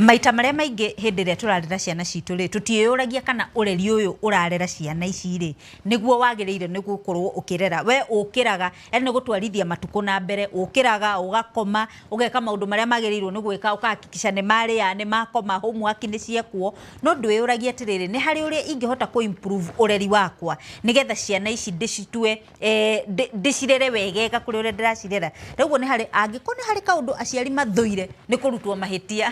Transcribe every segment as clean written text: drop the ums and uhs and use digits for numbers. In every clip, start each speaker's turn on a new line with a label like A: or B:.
A: Maita marĩa maingĩ hĩndĩ ĩrĩa tũrarera ciana citũ rĩ, tũtiĩyũragia kana ũreri ũyũ ũrarera ciana ici rĩ, nĩguo wagĩrĩire nĩ gũkorwo ũkĩrera. We ũkĩraga, yani nĩ gũtwarithia matukũ na mbere, ũkĩraga, ũgakoma, ũgeka maũndũ marĩa magĩrĩirwo nĩ gwĩka, ũkahakikisha nĩ marĩa, nĩ makoma, homework nĩ ciekwo, no ndwĩyũragia atĩrĩrĩ, nĩ harĩ ũrĩa ingĩhota kũ improve ũreri wakwa, nĩgetha ciana ici ndĩcitue ndĩcirere wegega kũrĩ ũrĩa ndĩracirera. Rĩu nĩ harĩ, angĩkorwo nĩ harĩ kaũndũ aciari mathũire, nĩ kũrutwo mahĩtia.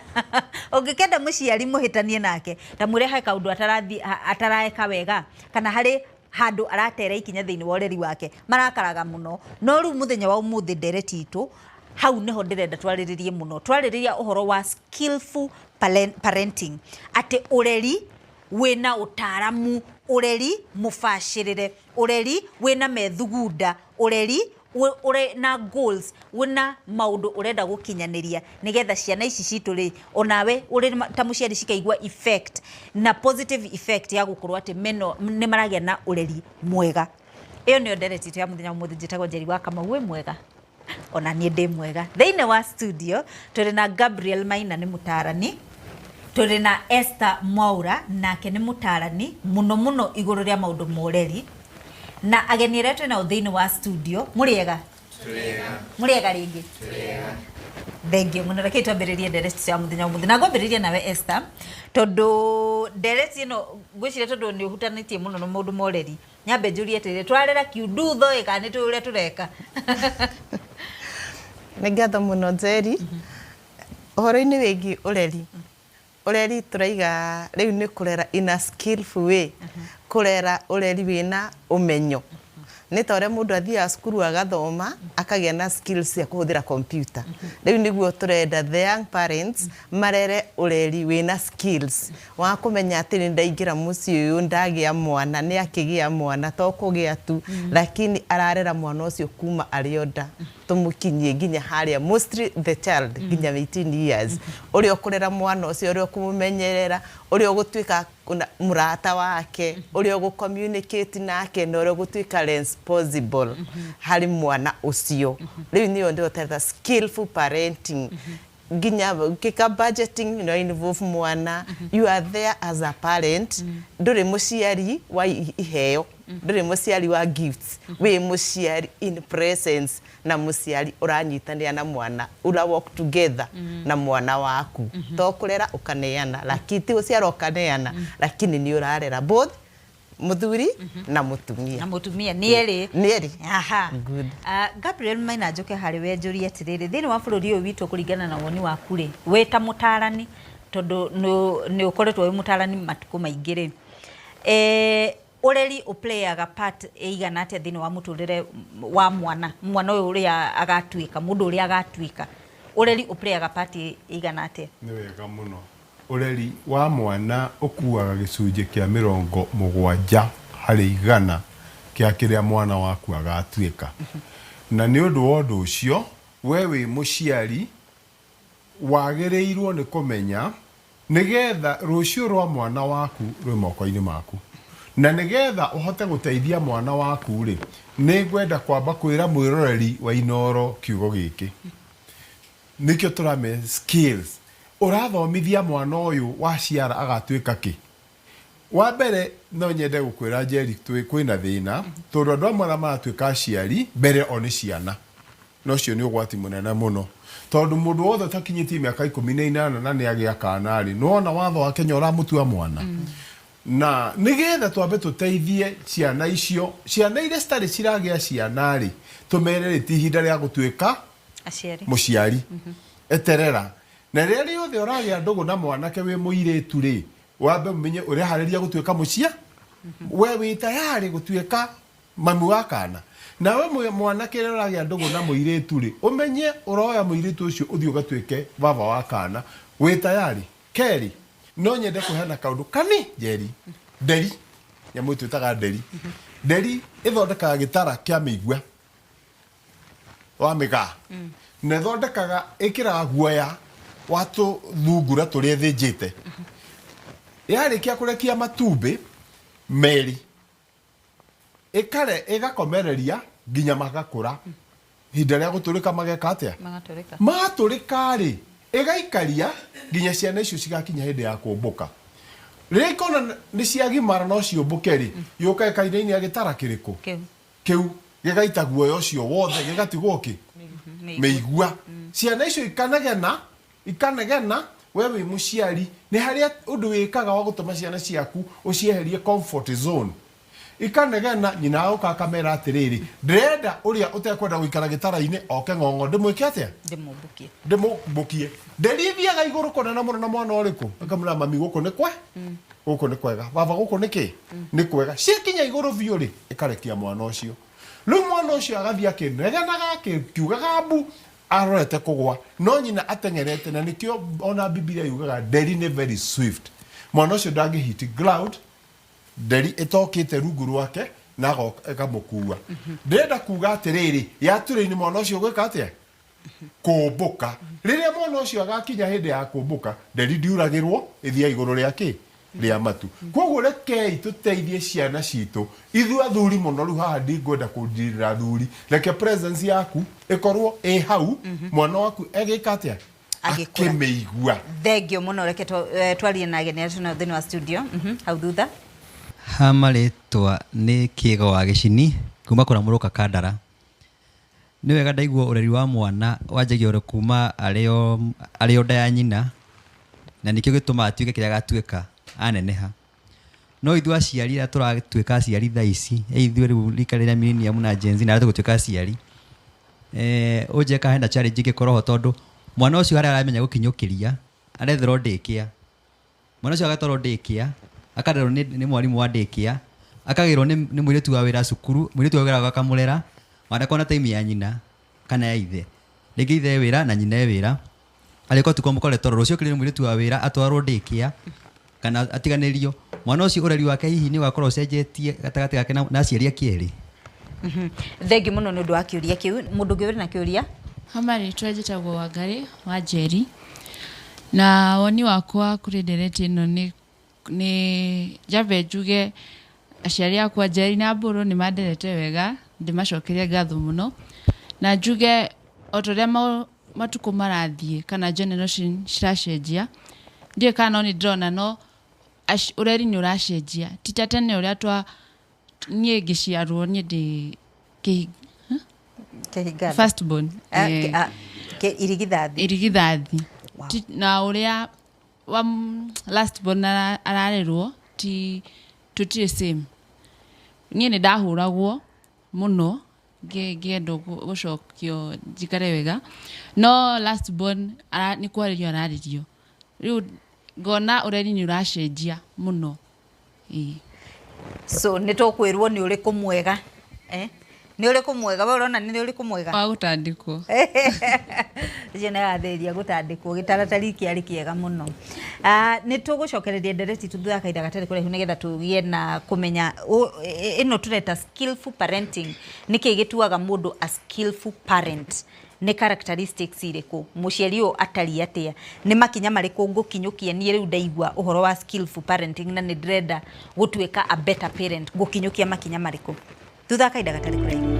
A: Ũngĩkenda mũciari mũhĩtanie nake, ta mwĩre he kaũndũ atarathiĩ, atareka wega, kana harĩ handũ aratera ikinya thĩinĩ wa ũreri wake, marakaraga mũno. No rĩu mũthenya wa ũmũthĩ ndereti itũ, hau nĩho ndĩrenda twarĩrĩrie mũno. Twarĩrĩria ũhoro wa skillful parenting, atĩ ũreri wĩna ũtaramu, ũreri mũbacĩrĩre, ũreri wĩna methugunda, ũreri ũrĩ na goals, wĩna maũndũ ũrenda gũkinyanĩria nĩgetha ciana ici citũ rĩ, onawe ũrĩ ta mũciari cikaigua effect na positive effect ya gũkorwo atĩ meno nĩ maragĩa na ũreri mwega. Ĩyo nĩyo ndereti itũ ya mũthenya wa ũmũthĩ. Njĩtagwo Njeri wa Kamau. Wĩ mwega? Ona niĩ ndĩ mwega. Thĩinĩ wa studio tũrĩ na Gabriel Maina, nĩ mũtarani. Tũrĩ na Esther Mwaura, nake nĩ mũtarani mũno mũno igũrũ rĩa maũndũ ma ũreri, na ageni arĩa twĩ nao thĩinĩ wa studio. Mũrĩega? Mũrĩega rĩngĩ? Thengio mũno. Rekei twambĩrĩrie ndereti ya mũthenya wa ũmũthĩ, na ngwambĩrĩria nawe Esther, tondũ ndereti ĩno ngwĩciria tondũ nĩ ũhutanĩtie mũno na maũndũ ma ũreri, nyambe njũrie atĩrĩrĩ, twarera kiundutho ĩ kana nĩ tũĩ ũrĩa tũreka?
B: Nĩ ngatho mũno, Njeri. Ũhoro-inĩ wĩgiĩ ũreri, ũreri tũraiga rĩu nĩ kũrera in a skillful way, kũrera ũreri wĩna ũmenyo. Nĩ ta ũrĩa mũndũ athiaga cukuru agathoma, akagĩa na skills cia kũhũthĩra computer. Rĩu nĩguo tũrenda the young parents marere ũreri wĩna skills wa kũmenya atĩ nĩ ndaingĩra mũciĩ ũyũ, ndagĩa mwana, nĩ akĩgĩa mwana, to kũgĩa tu, lakini ararera mwana ũcio kuma arĩ o nda tũmũkinyie nginya harĩa, mostly the child nginya 18 years, ũrĩa ũkũrera mwana ũcio, ũrĩa ũkũmũmenyerera, ũrĩa ũgũtuĩka mũrata wake, ũrĩa ũgũ communicate nake, na ũrĩa ũgũtuĩka responsible harĩ mwana ũcio. Rĩu nĩyo ndĩroteta skillful parenting. Nginya ũngĩka budgeting no involve mwana. You are there as a parent, ndũrĩ mũciari wa iheo, ndũrĩ mũciari wa gifts, wĩ mũciari in presence na mũciari ũranyitanĩra na mwana, ũra work together na mwana waku. To kũrera ũkaneana, lakini ti gũciara ũkaneana, lakini nĩ ũrarera both mũthuri na mũtumia.
A: Na mũtumia nĩ erĩ.
B: Nĩ erĩ.
A: Aha.
B: Good.
A: Gabriel Maina, njoke harĩ we njũrie atĩrĩrĩ, thĩinĩ wa bũrũri ũyũ witũ, kũringana na woni waku rĩ, wĩ ta mũtarani, tondũ nĩ ũkoretwo wĩ mũtarani matukũ maingĩ rĩ, ũreri ũplayaga part ĩigana atĩa thĩinĩ wa mũtũrĩre wa mwana, mwana ũyũ ũrĩa agatuĩka mũndũ, ũrĩa agatuĩka? Ũreri ũplayaga part ĩigana atĩa?
C: Nĩ wega mũno. Ũreri wa mwana ũkuaga gĩcunjĩ kĩa 70% kĩa kĩrĩa mwana waku agatuĩka, na nĩ ũndũ wa ũndũ ũcio we wĩ mũciari wagĩrĩirwo nĩ kũmenya nĩgetha rũciũ rwa mwana waku rwĩ moko-inĩ maku, na nĩgetha ũhote gũteithia mwana waku rĩ, nĩ ngwenda kwamba kwĩra mwĩroreri wa Inoro kiugo gĩkĩ nĩkĩo tũrame skills. Ũrathomithia mwana ũyũ waciara agatuĩka kĩ? Wa mbere, no nyende gũkwĩra Njeri, kwĩna thĩna tondũ andũ amwe arĩa maratuĩka aciari mbere o nĩ ciana, na ũcio nĩ ũgwati mũnene mũno, tondũ mũndũ wothe ũtakinyĩtie mĩaka 18 na nĩ agĩa kana rĩ, nĩwona watho wa Kenya ũramũtua mwana. Na nĩgetha twambe tũteithie ciana icio, ciana iria citarĩ ciragĩa ciana rĩ, tũmere rĩ ti ihinda rĩa gũtuĩka
A: aciari.
C: Mũciari eterera, na rĩrĩa rĩothe ũragĩa ndũgũ na mwanake wĩ mũirĩtu rĩ, wambe ũmenye ũreharĩria gũtuĩka mũcia, we wĩ tayarĩ gũtuĩka mami wa kana. Nawe mwanake rĩrĩa ũragĩa ndũgũ na mũirĩtu rĩ, ũmenye ũroya mũirĩtu ũcio ũthiĩ ũgatuĩke baba wa kana, wĩ tayarĩ. Kerĩ, no nyende kũheana kaũndũ kani Njeri. Nderi, nyamũ twĩtaga nderi, nderi ĩthondekaga gĩtara kĩa mĩigua wa mĩgaa, na ĩthondekaga, ĩkĩraga guoya wa tũthungura tũrĩa ĩthĩnjĩte. Yarĩkia kũrekia matumbĩ merĩ, ĩkare ĩgakomereria nginya magakũra. Ihinda rĩa gũtũrĩka mageka atĩa?
A: Magatũrĩka.
C: Matũrĩka rĩ, Ĩgaikaria nginya ciana icio cigakinya hĩndĩ ya kũmbũka. Rĩrĩa ikona nĩ ciagimara no ciũmbũke rĩ, yũka ĩkainainia gĩtara kĩrĩkũ?
A: Kĩu.
C: Kĩu gĩgaita guoya ũcio wothe, gĩgatigwo kĩ? Mĩigua. Ciana icio ikanegena, ikanegena. We wĩ mũciari nĩ harĩa ũndũ wĩkaga wa gũtũma ciana ciaku ũcieherie comfort zone. Ikanegena, nyina agoka akamera atĩrĩrĩ, ndĩrenda ũrĩa ũtekwenda gũikara gĩtara-inĩ oke ng'ong'o, ndĩmwĩke atĩa?
A: Ndĩmũmbũkie.
C: Ndĩmũmbũkie. Nderi ĩthiaga igũrũ kũnene mũno na mwana ũrĩkũ? Akamwĩra mami gũkũ nĩ kwe, gũkũ nĩ kwega, baba gũkũ nĩ kĩ? Nĩ kwega. Ciakinya igũrũ biũ rĩ, ĩkarekia mwana ũcio. Rĩu mwana ũcio agathiĩ akĩnegenaga, akiugaga mbu, arorete kũgwa, no nyina ateng'erete, na nĩkĩo ona Bibilia yugaga nderi nĩ very swift. Mwana ũcio ndangĩ hit ground, nderi ĩtokĩte rungu rwake na ĩkamũkua. Ndĩrenda kuga atĩrĩrĩ, yaturĩ-inĩ mwana ũcio gwĩka atĩa? Kũmbũka. Rĩrĩa mwana ũcio agakinya hĩndĩ ya kũmbũka, nderi ndiuragĩrwo, ĩthiaga igũrũ rĩa kĩ? Rĩa matu. Koguo rekei tũteithie ciana citũ, ithuĩ athuri mũno. Rĩu haha ndingwenda kũndirĩra athuri, reke presence yaku ĩkorwo ĩ hau, mwana waku egĩka atĩa?
A: Agĩkũra.
C: Akĩmĩigua.
A: Thengio mũno. Reke twarie na ageni arĩa twĩnao thĩinĩ wa studio. Hau thutha.
D: Ha marĩtwa nĩ Kĩgo wa Gĩcini kuma Kũramũrũka Kandara. Nĩ wega ndaigua ũreri wa mwana wanjagia oro kuma arĩ o nda ya nyina, na nĩkĩo gĩtũmaga atuĩke kĩrĩa agatuĩka aneneha. No ithuĩ aciari arĩa tũratuĩka aciari thaa ici, ithuĩ rĩu rika rĩrĩa millennium na Gen Z na arĩa tũgũtuĩka aciari, ũnjĩre kana hena challenge ĩngĩkorwo ho, tondũ mwana ũcio harĩa aramenya gũkinyũkĩria aretherwo daycare. Mwana ũcio agatwarwo daycare, akarerwo nĩ mwarimũ wa daycare, akagĩrwo nĩ mũirĩtu wa wĩra cukuru, mũirĩtu wa wĩra akamũrera, ona ndakona time ya nyina kana ya ithe. Rĩngĩ ithe e wĩra na nyina e wĩra, arĩũka ũtukũ amũkore toro, rũciũ okĩrĩre mũirĩtu wa wĩra atwarwo daycare kana atiganĩrio. Mwana ũcio ũreri wake hihi nĩ ũgakorwo ũcenjetie gatagatĩ gake na aciari ake erĩ?
A: Thengiũ mũno nĩ ũndũ wa kĩũria kĩu. Mũndũ ũngĩ wĩna kĩũria?
E: Ha marĩtwa njĩtagwo Wangarĩ wa Njeri, na woni wakwa kũrĩ ndereti ĩno nĩ njambe njuge aciari akwa Njeri na Mbũrũ nĩ manderete wega, ndĩmacokerie ngatho mũno, na njuge o ta ũrĩa matukũ marathiĩ kana generation ciracenjia, ndiũĩ kana no nĩ ndĩrona no ũreri nĩ ũracenjia, ti ta tene ũrĩa twa niĩ ngĩciarwo niĩ ndĩ
A: Kĩhinganda.
E: First born.
A: Irigithathi.
E: Irigithathi.
A: Wow.
E: Na ũrĩa wa last born ararerwo ti tũtirĩ same. Niĩ nĩ ndahũragwo mũno ngĩenda gũcokio njikare wega, no last born nĩ kwarĩrio ararĩrio. Rĩu ngona ũreri nĩ ũracenjia mũno. Ĩĩ.
A: So nĩ tũkwĩrwo nĩ ũrĩkũ mwega, eh? Nĩ ũrĩkũ mwega? We ũrona nĩ ũrĩkũ mwega?
E: Wa gũtandĩkwo.
A: Ũcio nĩ arathĩrĩria gũtandĩkwo. Gĩtaratari kĩarĩ kĩega mũno. Nĩ tũgũcokereria ndereti thutha wa kahinda gatarĩ kũraihu, nĩgetha tũgĩe na kũmenya ĩno tũreta skillful parenting. Nĩkĩ gĩtuaga mũndũ a skillful parent? Nĩ characteristics irĩkũ? Mũciari ũyũ atariĩ atĩa? Nĩ makinya marĩkũ ngũkinyũkia niĩ rĩu ndaigua ũhoro wa skillful parenting na nĩ ndĩrenda gũtuĩka a better parent? Ngũkinyũkia makinya marĩkũ? Thutha wa kahinda gatarĩ kũraihu.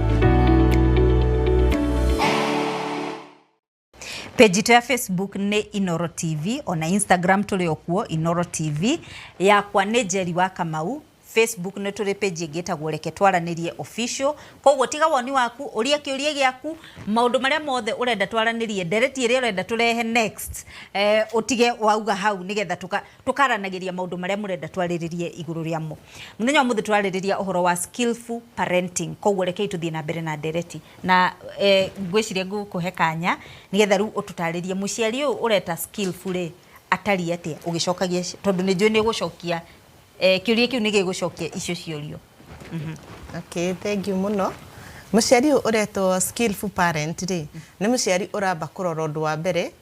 A: Page itũ ya Facebook nĩ Inoro TV, ona Instagram tũrĩ o kuo Inoro TV. Yakwa nĩ Njeri wa Kamau. Facebook nĩ tũrĩ page ĩngĩ ĩtagwo Reke Twaranĩrie Official. Koguo tiga woni waku, ũria kĩũria gĩaku, maũndũ marĩa mothe ũrenda twaranĩrie, ndereti ĩrĩa ũrenda tũrehe next, ũtige wauga hau, nĩgetha tũkaranagĩria maũndũ marĩa mũrenda twarĩrĩrie igũrũ rĩamo. Mũthenya wa mũthĩ tũrarĩrĩria ũhoro wa skillful parenting. Koguo rekei tũthiĩ na mbere na ndereti. Na ngwĩciria ngũkũhe kanya nĩgetha rĩu ũtũtarĩrie mũciari ũyũ ũreta skillful rĩ atariĩ atĩa, ũgĩcokagia, tondũ nĩ njũĩ nĩ ũgũcokia, kĩũria kĩu nĩ gĩgũcokia icio ciũrio.
B: Okay, thank you mũno. Mũciari ũyũ ũretwo skillful parent rĩ, nĩ mũciari ũramba kũrora ũndũ wa mbere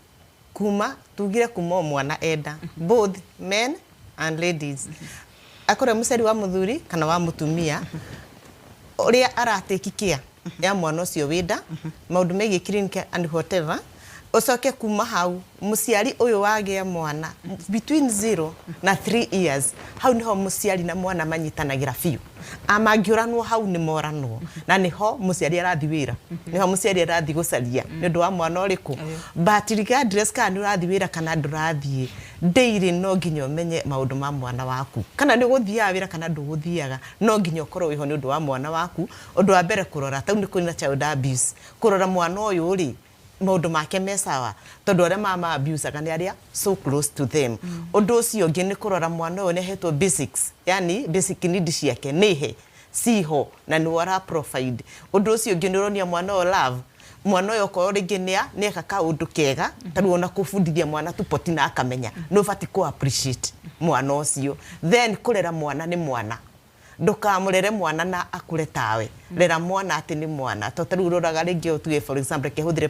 B: kuma tugire kuma o mwana enda, both men and ladies, akorwo mũciari wa mũthuri kana wa mũtumia, ũrĩa aratake care ya mwana ũcio wĩ nda, maũndũ megiĩ clinic and whatever. Ũcoke kuma hau mũciari ũyũ wagĩa mwana between 0 na 3 years, hau nĩho mũciari na mwana manyitanagĩra biũ. Mangĩũranwo hau nĩ moranwo, na nĩho mũciari arathi wĩra, nĩho mũciari arathi gũcaria nĩ ũndũ wa mwana ũrĩkũ. But regardless kana nĩ ũrathi wĩra kana ndũrathiĩ, daily no nginya ũmenye maũndũ ma mwana waku. Kana nĩ ũgũthiaga wĩra kana ndũgũthiaga, no nginya ũkorwo wĩho nĩ ũndũ wa mwana waku. Ũndũ wa mbere kũrora, tau nĩ kũrĩ na child abuse, kũrora mwana ũyũ rĩ, maũndũ make me sawa, tondũ arĩa mama abusaga nĩ arĩa so close to them. Ũndũ ũcio ũngĩ nĩ kũrora mwana ũyũ nĩ ahetwo basics, yani basic need ciake nĩ he ciho na nĩ ara provide. Ũndũ ũcio ũngĩ nĩ ũronia mwana ũyũ love, mwana ũyũ okorwo rĩngĩ nĩeka kaũndũ kega, tarĩu ona kũbundithia mwana tupoti na akamenya nĩ ũbatiĩ kũ appreciate mwana ũcio. Then kũrera mwana nĩ mwana, ndũkamũrere mwana na akũre tawe, rera mwana atĩ nĩ mwana. To tarĩu ũroraga rĩngĩ tuge for example kĩhũthĩre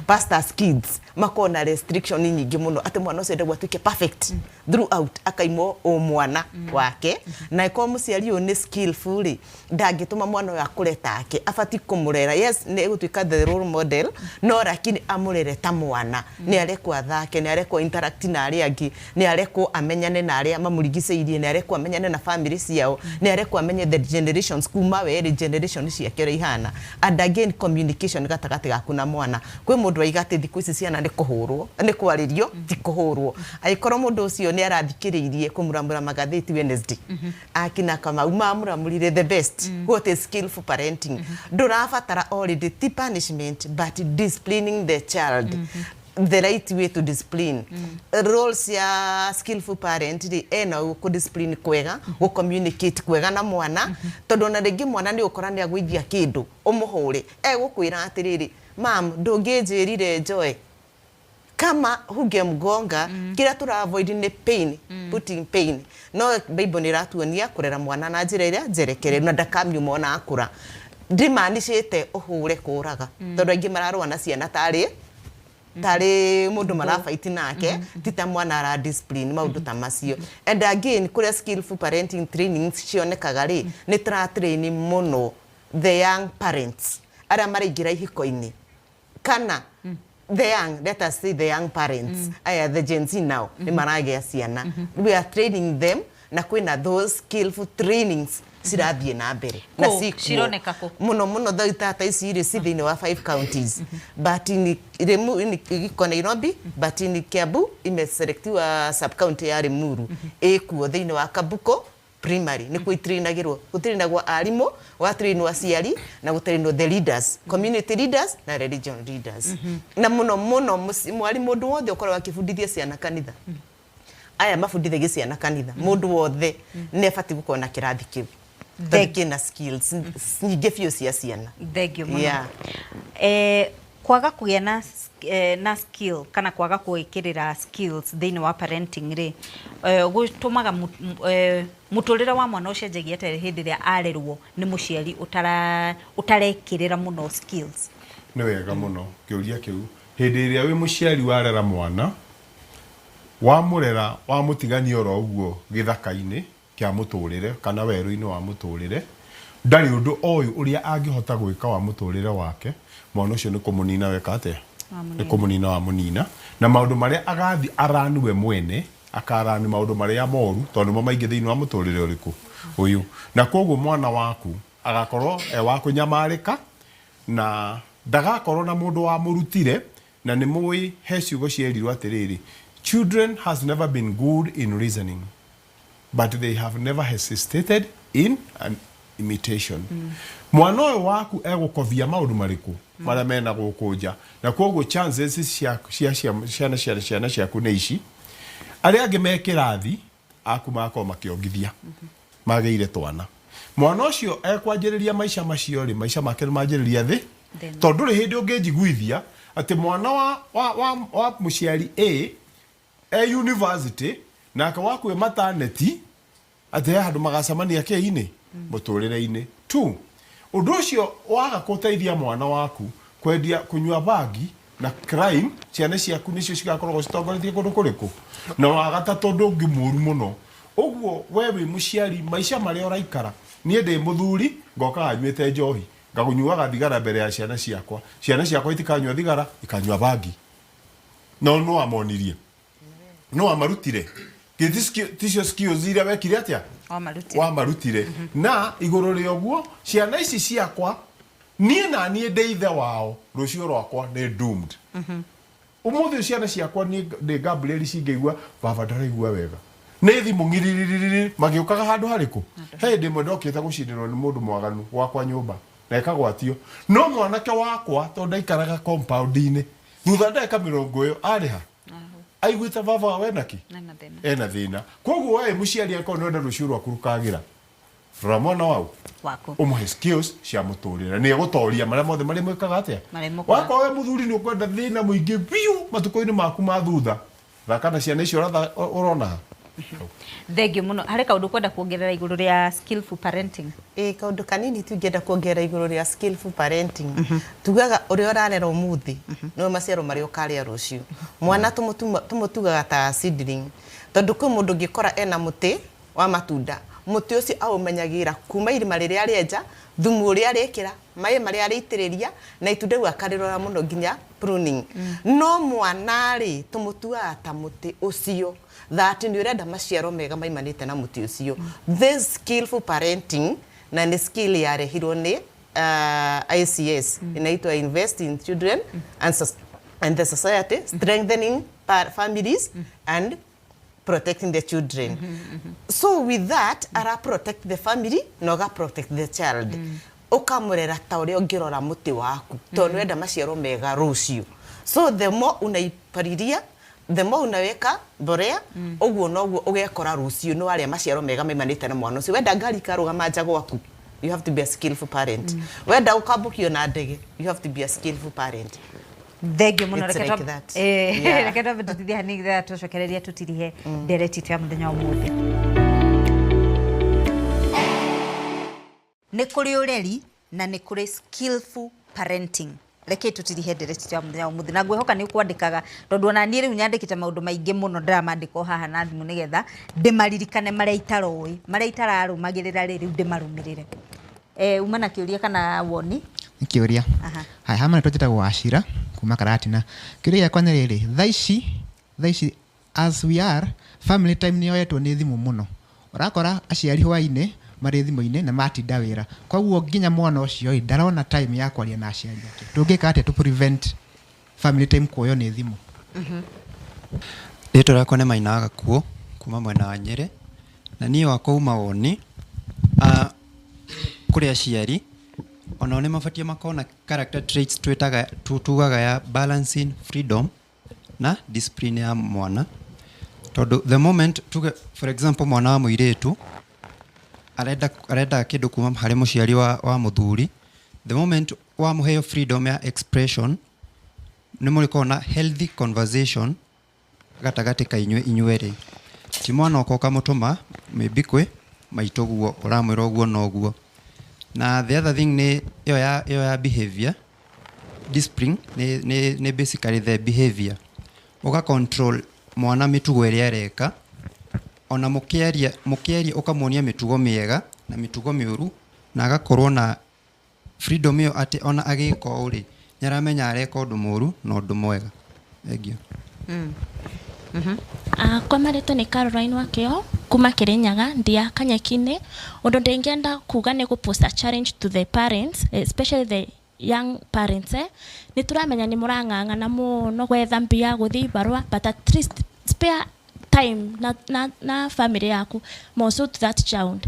B: pastors kids makorwo na restriction nyingĩ mũno atĩ mwana ũcio endagwo atuĩke perfect throughout, akaimwo o mwana wake. Na ĩkorwo mũciari ũyũ nĩ skillful rĩ, ndangĩtũma mwana ũyũ akũre take, abatiĩ kũmũrera, yes, nĩ egũtuĩka the role model, no lakini amũrere ta mwana. Nĩ arekwo athake, nĩ arekwo interact na arĩa angĩ, nĩ arekwo amenyane na arĩa mamũrigicĩirie, nĩ arekwo amenyane na family ciao, nĩ arekwo amenye the generations kuma we rĩ, generation ciake ũrĩa ihana. And again, communication gatagatĩ gaku na mwana. Kwĩ mũndũ waiga atĩ thikũ ici ciana nĩ kũhũrwo, nĩ kwarĩrio, ti kũhũrwo. Angĩkorwo mũndũ ũcio nĩ arathikĩrĩirie kũmuramura magathĩti Wednesday, akina Kamau mamuramurire the best, what is skillful parenting? Ndũrabatara already ti punishment but disciplining the child the right way to discipline. Roles ya skillful parent rĩ, ena kũ discipline kwega, gũ communicate kwega na mwana, tondũ ona rĩngĩ mwana nĩ ũkora nĩ agũithia kĩndũ, ũmũhũre, egũkwĩra atĩrĩrĩ, "Mam, ndũngĩnjĩrire njoe kama hungemgonga." Kĩrĩa tũra avoid nĩ pain, putting pain. No Bible nĩ ĩratuonia kũrera mwana na njĩra ĩrĩa njerekereru na ndakamiuma ona akũra. Ndĩmanicĩte ũhũre kũraga, tondũ aingĩ mararũa na ciana tarĩ mũndũ marabaiti nake, ti ta mwana ara discipline, maũndũ ta macio. And again, kũrĩa skillful parenting trainings cionekaga rĩ, nĩ tũra train mũno the young parents arĩa maraingĩra ihiko-inĩ, kana the young, let us say the young parents aya, the Gen Z now nĩ maragĩa ciana. We are training them na kwĩna those skillful trainings cirathiĩ na mbere na
A: Kũ?
B: cikuo.
A: Cironeka kũ?
B: Mũno mũno thaa tata ici rĩ, ci thĩinĩ wa five counties, but in Rimu, in iko Nairobi, but in Kiambu imeselectiwa sub county ya Limuru, ĩkuo thĩinĩ wa Kabuko Primary nĩkuo itrainagĩrwo. Gũtrainagwo arimũ, gwatrainwo aciari na gũtrainwo the leaders, community leaders na religion leaders, na mũno mũno mwarimũ, ũndũ wothe ũkoragwo akĩbundithia ciana kanitha, aya mabundithagia ciana kanitha, mũndũ wothe nĩ abatiĩ gũkorwo na kĩrathi kĩu tondũ kĩna skills nyingĩ biũ cia ciana.
A: Thank you mũno. Kwaga kũgĩa na skill kana kwaga gwĩkĩrĩra skills thĩinĩ wa parenting rĩ, gũtũmaga mũtũrĩre wa mwana ũcenjagia atĩa hĩndĩ ĩrĩa arerwo nĩ mũciari ũtarekĩrĩra mũno skills?
C: Nĩ wega mũno kĩũria kĩu. Hĩndĩ ĩrĩa wĩ mũciari warera mwana, wamũrera, wamũtigania oro ũguo gĩthaka-inĩ kĩa mũtũrĩre kana werũ-inĩ wa mũtũrĩre, ndarĩ ũndũ oĩ ũrĩa angĩhota gwĩka wa mũtũrĩre wake. Mwana ũcio nĩ kũmũnina weka atĩa? Nĩ kũmũnina wamũnina, na maũndũ marĩa agathi arani we mwene akarani maũndũ marĩa moru, tondũ nĩmo maingĩ thĩinĩ wa mũtũrĩre ũrĩkũ ũyũ. Na koguo mwana waku agakorwo e wa kũnyamarĩka na ndagakorwo na mũndũ wamũrutire. Na nĩ mũĩ he ciugo cierirwo atĩrĩrĩ, "Children has never been good in reasoning, but they have never hesitated in an imitation." Mwana ũyũ waku egũkobia maũndũ marĩkũ? Marĩa mena gũkũ nja. Na koguo chances cia ciana ciaku nĩ ici: arĩa angĩ me kĩrathi aku magakorwo makĩongithia magĩire twana, mwana ũcio ekwanjĩrĩria maica macio rĩ, maica make nĩ manjĩrĩria thĩ.
A: Thĩna.
C: Tondũ ndũrĩ hĩndĩ ũngĩnjiguithia atĩ mwana wa mũciari A e university nake waku e maternity, atĩ he handũ magacemania kĩ-inĩ mũtũrĩre-inĩ tu. Ũndũ ũcio waga gũteithia mwana waku kwendia kũnyua bangi na crime, ciana ciaku nĩcio cigakoragwo citongoretie kũndũ kũrĩkũ. Na wa gatatũ, ũndũ ũngĩ mũru mũno ũguo, we wĩ mũciari, maica marĩa ũraikara, niĩ ndĩ mũthuri ngokaga nyuĩte njohi, ngakũnyuaga thigara mbere ya ciana ciakwa, ciana ciakwa itikanyua thigara, ikanyua bangi. No no amonirie no amarutire. Githĩ ticio skills iria wekire atia?
A: Wamarutire.
C: Wamarutire. Na igũrũ rĩa ũguo, ciana ici ciakwa, niĩ na niĩ ndĩ ithe wao, rũciũ rwakwa nĩ doomed. Ũmũthĩ ũyũ ciana ciakwa, niĩ ndĩ Gabriel, cingĩigua baba ndaraigua wega, nĩ thimũ ng'iriririri magĩũkaga handũ harĩkũ. He hĩndĩ ĩmwe ndokĩte gũcinĩrwo nĩ mũndũ mwaganu gwakwa nyũmba na ĩkagwatio, no mwanake wakwa, tondũ ndaikaraga compound-inĩ, thutha ndagĩka 20 ĩyo arĩ ha aiguĩte baba wao ena kĩ?
A: Ena thĩna.
C: Ena thĩna. Koguo we mũciari, angĩkorwo nĩ ũrenda rũciũ rwaku rũkagĩra, rora mwana wau
A: waku,
C: ũmũhe skills cia mũtũrĩre, nĩ egũtoria marĩa mothe marĩa mwĩkaga atĩa.
A: Marĩa mũkora.
C: Wakorwo we mũthuri nĩ ũkwenda thĩna mũingĩ biũ matukũ-inĩ maku ma thutha, thaka na ciana icio ũrona ha.
A: Thank you mũno. Harĩ kaũndũ kwenda kuongerera igũrũ rĩa skillful parenting?
B: Ĩ, kaũndũ kanini tu ingĩenda kuongerera igũrũ rĩa skillful parenting. Tugaga ũrĩa ũrarera ũmũthĩ nĩwe maciaro marĩa ũkarĩa rũciũ. Mwana tũmũtugaga ta seedling, tondũ kwĩ mũndũ ũngĩkora ena mũtĩ wa matunda, mũtĩ ũcio aũmenyagĩrĩra kuma irima rĩrĩa arĩenja, thumu ũrĩa arĩkĩra, maĩ marĩa arĩitĩrĩria, na itunda rĩu akarĩrora mũno nginya pruning. No mwana rĩ, tũmũtuaga ta mũtĩ ũcio, that nĩ ũrenda maciaro mega maimanĩte na mũtĩ ũcio. This skillful parenting, na nĩ skill yarehirwo nĩ ICS, inaitwa Invest in Children and the Society, Strengthening Families and Protecting the Children. So with that, ara protect the family na ũga protect the child. Ũkamũrera ta ũrĩa ũngĩrora mũtĩ waku, tondũ nĩ wenda maciaro mega rũciũ. So the more unaipalilia, the more unaweka mbolea, ũguo noguo ũgekora rũciũ nĩ warĩa maciaro mega maimanĩte na mwana ũcio. Wenda ngari ikarũgama nja gwaku, you have to be a skillful parent. Wenda ũkambũkio na ndege, you have to be a skillful parent.
A: Thank you mũno.
B: It's
A: Reke
B: like that. Yeah.
A: Reke twambe tũtithie hanini nĩgetha tũcokererie tũtirihe ndereti itũ ya mũthenya wa ũmũthĩ. Nĩ kũrĩ ũreri na nĩ kũrĩ skillful parenting. Reke tũtirihe ndereti itũ ya mũthenya wa ũmũthĩ, na ngwĩhoka nĩ ũkwandĩkaga, tondũ ona niĩ rĩu nyandĩkĩte maũndũ maingĩ mũno, ndĩramandĩka o haha na thimũ nĩgetha ndĩmaririkane marĩa itaroĩ, marĩa itararũmagĩrĩra rĩ, rĩu ndĩmarũmĩrĩre. Uma na kĩũria kana woni?
F: Nĩ kĩũria.
A: Aha.
F: Haya, hama nĩtwo njĩtagwo Wacira kuma Karatina. Kĩũria gĩakwa nĩ rĩrĩ, thaa ici as we are, family time nĩ yoetwo nĩ thimũ mũno. Ũrakora aciari hwainĩ marĩ thimũ-inĩ na matinda wĩra, koguo nginya mwana ũcio ĩ ndarona time ya kwaria na aciari ake. Tũngĩka atĩa to prevent family time kuoywo nĩ thimũ?
D: Rĩtwa rĩakwa nĩ Maina Gakuo kuma mwena wa Nyĩrĩ, na niĩ wakwa uma woni kũrĩ aciari onao nĩ mabatiĩ makorwo na character traits twĩtaga tugaga ya balancing freedom na discipline ya mwana, tondũ the moment tuge, for example, mwana wa mũirĩtu arenda kĩndũ kuma harĩ mũciari wa mũthuri, the moment wamũheo freedom ya expression, nĩ mũrĩkorwo na healthy conversation gatagatĩ ka inyuĩ inyuerĩ. Ti mwana ũka ũkamũtũma maybe kwĩ maitũ guo ũramwĩra ũguo na ũguo. Na the other thing nĩ ĩyo ya behavior discipline, nĩ basically the behavior, ũga control mwana mĩtugo ĩrĩa areka, ona mũkĩaria ũkamuonia mĩtugo mĩega na mĩtugo mĩũru, na agakorwo na freedom ĩyo atĩ ona agĩka ũũ rĩ, nĩ aramenya areka ũndũ mũũru na ũndũ mwega. Thank you.
G: Kwa marĩtwa nĩ Caroline Wakĩo kuma Kirinyaga, ndia Kanyeki-inĩ. Ũndũ ndĩngĩenda kuga nĩ gũ pose a challenge to the parents, especially the young parents. Nĩ tũramenya nĩ mũrang'ang'ana mũno gwetha mbia, gũthiĩ ibarũa, but at least spare time na family yaku, more so to that child.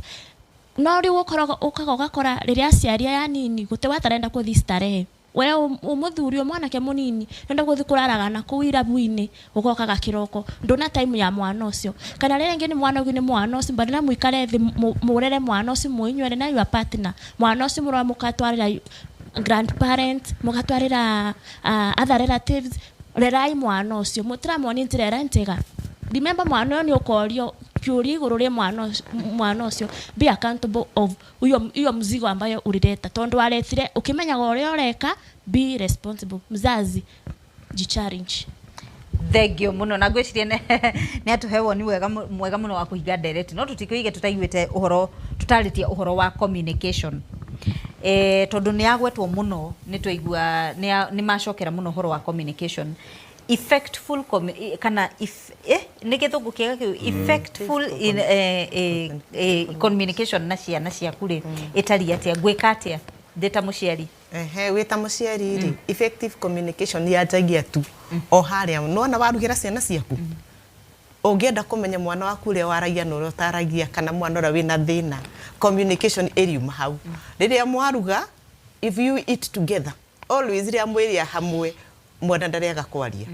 G: No rĩu ũkoraga, ũkaga ũgakora rĩrĩa aciari aya anini gũtĩ watarenda gũthiĩ starehe, we mũthuri, mwanake mũnini nenda gũthiĩ kũraraga na kũu irabu-inĩ, ũgokaga kĩroko, ndũna time ya mwana ũcio. Kana rĩrĩa rĩngĩ nĩ mwana ũngĩ, nĩ mwana ũcio, badala mũikare thĩ mũrere mwana ũcio mũinyuere na your partner, mwana ũcio mũroya mũgatwarĩra grandparents, mũgatwarĩra other relatives. Rerai mwana ũcio, mũtiramuonia njĩra ĩrĩa njega. Remember, mwana ũyũ nĩ ũkorio kĩũria igũrũ rĩa mwana ũcio. Mwana ũcio, be accountable of hiyo mzigo ambayo ulileta, tondu waretire ukimenyaga ũrĩa ũreka. Be responsible, mzazi, jichallenge.
A: Thengio muno, na ngwiciria nĩ atũhe woni wega mwega mũno wa kũhinga ndereti, no tũtikũige tũtaiguĩte ũhoro, tũtarĩtie ũhoro wa communication, tondũ nĩ yagwetwo mũno, nĩ twaigua nĩ macokera mũno ũhoro wa communication. Effectful kana if, nĩ gĩthũngũ kĩega kĩu, effectful in, communication na ciana ciaku rĩ, ĩtariĩ atĩa? Ngwĩka atĩa ndĩ ta mũciari?
B: Ehe, wĩ ta mũciari rĩ, effective communication yanjagia tu o harĩa nĩwona warugĩra ciana ciaku. Ũngĩenda kũmenya mwana waku ũrĩa waragia na ũrĩa ũtaragia, kana mwana ũrĩa wĩna thĩna, communication ĩriuma hau. Rĩrĩa mwaruga, if you eat together always, rĩrĩa mwĩrĩa hamwe, mwana ndarĩaga kwaria.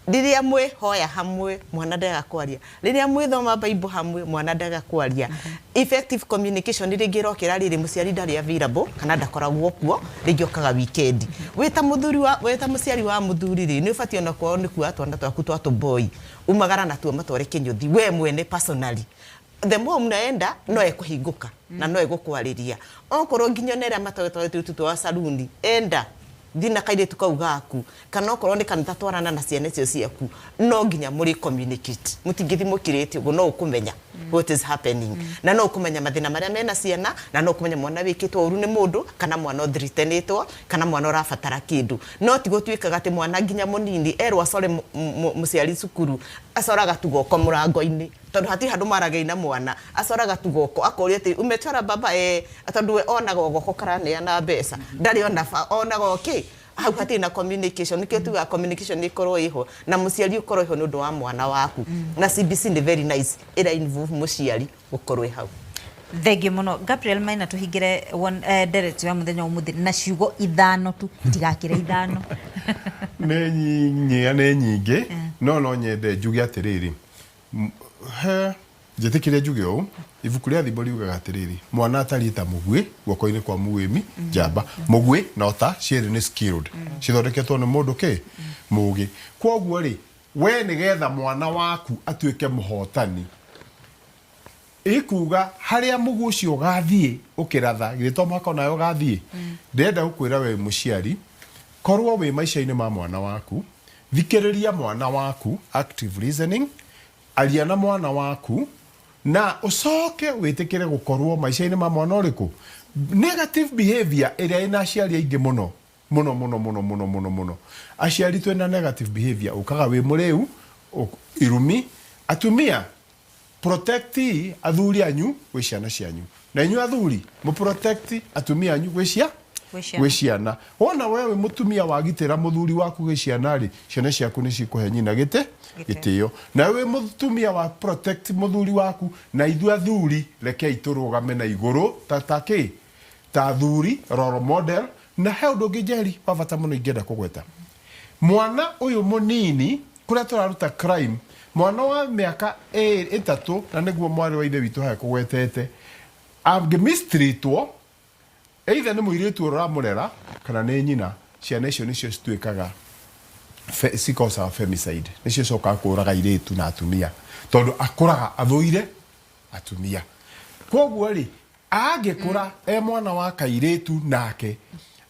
B: Rĩrĩa mwĩhoya hamwe, mwana ndarega kwaria. Rĩrĩa mwĩthoma Bible hamwe, mwana ndarega kwaria. Effective communication rĩngĩ ĩrokĩra rĩrĩ mũciari ndarĩ available kana ndakoragwo kuo, rĩngĩ okaga weekend. Wĩ ta mũthuri wa, wĩ ta mũciari wa mũthuri rĩ, nĩ ũbatiĩ ona kwao nĩ kuoya twana twaku twa tũboi, umagara natuo, matware kĩnyũthi we mwene personally. The more mnaenda, no ekũhingũka na no egũkwarĩria. Okorwo nginya ona ĩrĩa matware twa saluni, enda thiĩ na kairĩtu kau gaku, kana okorwo nĩ kanitha, twarana na ciana icio ciaku. No nginya mũrĩ communicate, mũtingĩthiĩ mũkirĩte ũguo. No ũkũmenya what is happening, na no ũkũmenya mathĩna marĩa mena ciana, na no ũkũmenya mwana wĩkĩtwo ũru nĩ mũndũ, kana mwana ũthiritanĩtwo, kana mwana ũrabatara kĩndũ. No ti gũtuĩkaga atĩ mwana nginya mũnini erwo acore mũciari cukuru, acoraga tu guoko mũrango-inĩ, tondũ hatirĩ handũ maragĩi na mwana. Acoraga tu guoko, akoria atĩ, "Umechora baba?" Eh, tondũ we onaga o guoko karaneana mbeca, ndarĩ ona onaga o kĩ hau. Hatirĩ na communication. Nĩkĩo tugaga communication ĩkorwo ĩho na mũciari ũkorwo ĩho nĩ ũndũ wa mwana waku. Na CBC nĩ very nice, ĩra involve mũciari gũkorwo ĩ hau.
A: Thengiũ mũno, Gabriel Maina. Tũhingĩre ndereti ya mũthenya wa ũmũthĩ na ciugo 5 tu, itigakĩre 5.
C: Nĩ nyingĩ, nĩ nyingĩ, no nyende njuge atĩrĩrĩ, he njĩtĩkĩre njuge ũũ. Ibuku rĩa Thimbo riugaga atĩrĩrĩ, mwana atariĩ ta mũguĩ guoko-inĩ kwa mũĩmi njamba. Mũguĩ na ũta cierĩ nĩ skilled, cithondeketwo nĩ mũndũ kĩ mũgĩ. Kwoguo rĩ, we nĩgetha mwana waku atuĩke mũhotani, ikuga harĩa mũguĩ ũcio ũgathiĩ ũkĩratha, githĩ to mũhaka onawe ũgathiĩ? Ndĩrenda gũkwĩra we mũciari, korwo wĩ maica-inĩ ma mwana waku, thikĩrĩria mwana waku, active listening, aria na mwana waku, na ũcoke wĩtĩkĩre gũkorwo maica-inĩ ma mwana ũrĩkũ. Negative behavior ĩrĩa ĩna aciari aingĩ mũno mũno mũno mũno mũno mũno mũno, aciari twĩna negative behavior, ũkaga wĩ mũrĩu, irumi. Atumia, protect athuri anyu gwĩ ciana cianyu, na inyuĩ athuri mũprotect atumia anyu gwĩ cia
A: Gwĩ ciana.
C: Gwĩ ciana. Wona we wĩ mũtumia wagitĩra mũthuri waku gwĩ ciana rĩ, ciana ciaku nĩ cikũhe nyina gĩtĩ gĩtĩo. Na wĩ mũtumia wa protect mũthuri waku. Na ithuĩ athuri, rekei tũrũgame na igũrũ ta kĩ ta athuri, role model. Na he ũndũ ũngĩ, Njeri, wa bata mũno ingĩenda kũgweta. Mwana ũyũ mũnini kũrĩa tũraruta crime, mwana wa mĩaka 3, na nĩguo mwarĩ wa ithe witũ hae kũgwetete, angĩmistreatwo either nĩ mũirĩtu ũrĩa ũramũrera kana nĩ nyina, ciana icio nĩcio cituĩkaga cikosaga femicide, nĩcio cokaga kũraga airĩtu na atumia, tondũ akũraga athũire atumia. Koguo rĩ, angĩkũra e mwana wa kairĩtu nake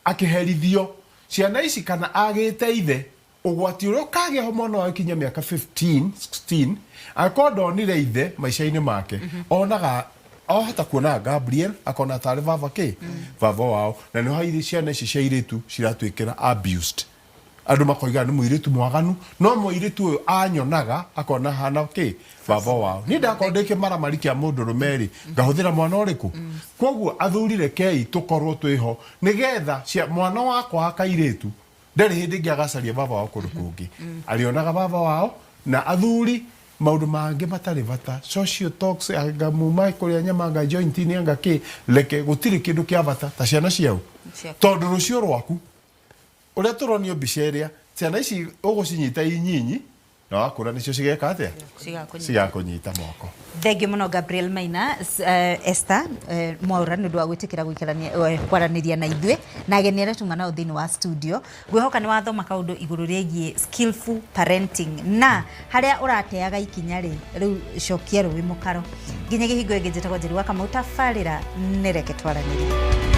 C: akĩherithio ciana ici kana agĩte ithe, ũgwati ũrĩa ũkagĩa ho, mwana wa kinya mĩaka 15 16, angĩkorwo ndonire ithe maica-inĩ make, onaga ahota kuona Gabriel akona tarĩ baba kĩ baba wao. Na nĩho ciana ici cia airĩtu ciratuĩkĩra abused. Andũ makoiga nĩ mũirĩtu mwaganu, no mũirĩtu ũyũ anyonaga akona hana kĩ baba wao. Niĩ ndakorwo ndĩ kĩmaramari kĩa mũndũrũme rĩ, ngahũthĩra mwana ũrĩkũ? Koguo athuri, rekei tũkorwo twĩho nĩgetha mwana wakwa wa kairĩtu ndarĩ hĩndĩ ĩngĩ agacaria baba wao kũndũ kũngĩ, arĩonaga baba wao. Na athuri, maũndũ mangĩ matarĩ bata, social talks, anga muma kũrĩa nyama, anga joint-inĩ, anga kĩ, reke gũtirĩ kĩndũ kĩa bata ta ciana ciao.
A: Ciaku.
C: Tondũ rũciũ rwaku ũrĩa tũronio mbica ĩrĩa, ciana ici ũgũcinyita inyinyi, na wakũra nĩcio cigeka atĩa?
A: Cigakũnyita.
C: Cigakũnyita moko.
A: Thengiũ mũno, Gabriel Maina, Esther Mwaura, nĩ ũndũ wa gwĩtĩkĩra gũikarania kwaranĩria na ithuĩ na ageni arĩa tuma nao thĩinĩ wa studio. Ngwĩhoka nĩ wathoma kaũndũ igũrũ rĩgiĩ skillful parenting, na harĩa ũrateaga ikinya rĩ, rĩu cokia rũĩ mũkaro. Nginya kĩhingo ĩngĩ, njĩtagwo Njeri wa Kamau, tabarĩra nĩ Reke Twaranĩrie.